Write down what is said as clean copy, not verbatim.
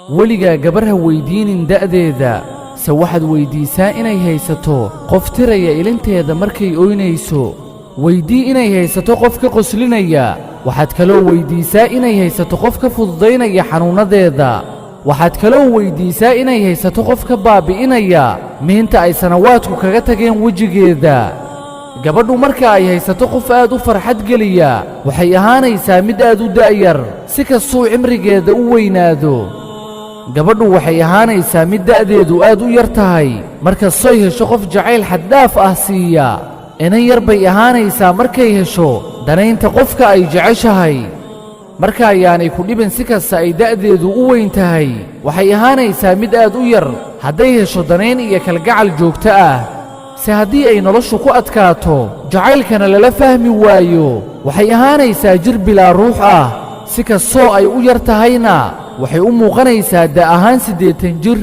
Weligaa gabar ha weyddiinin da'deeda, se waxaad weyddiisaa inay haysato qof tiraya ilinteeda markay oynayso. Weydii inay haysato qof ka qoslinaya. Waxaad kaloo weyddiisaa inay haysato qof ka fududaynaya xanuunnadeeda. Waxaad kaloo weyddiisaa inay haysato qof ka baabi'inaya miinta ay sanawaadku kaga tageen wejigeeda. Gabadhu marka ay haysato qof aad u farxad geliya, waxay ahaanaysaa mid aad u da'yar si kastuu cimrigeeda u weynaado. Gabadhu waxay ahaanaysaa mid da'deedu aad u yar tahay markastoy hesho qof jacayl xaddhaaf ah siiya. Inan yar bay ahaanaysaa markay hesho danaynta qofka ay jeceshahay. Marka ayaanay ku dhibin si kasta ay da'deedu u weyn tahay, waxay ahaanaysaa mid aad u yar hadday hesho danayn iyo kalgacal joogto ah. Se haddii ay noloshu ku adkaato, jacaylkana lala fahmi waayo, waxay ahaanaysaa jir bilaa ruux ah. Si kastoo ay u yar tahayna, waxay u muuqanaysaa da' ahaan 80 jir.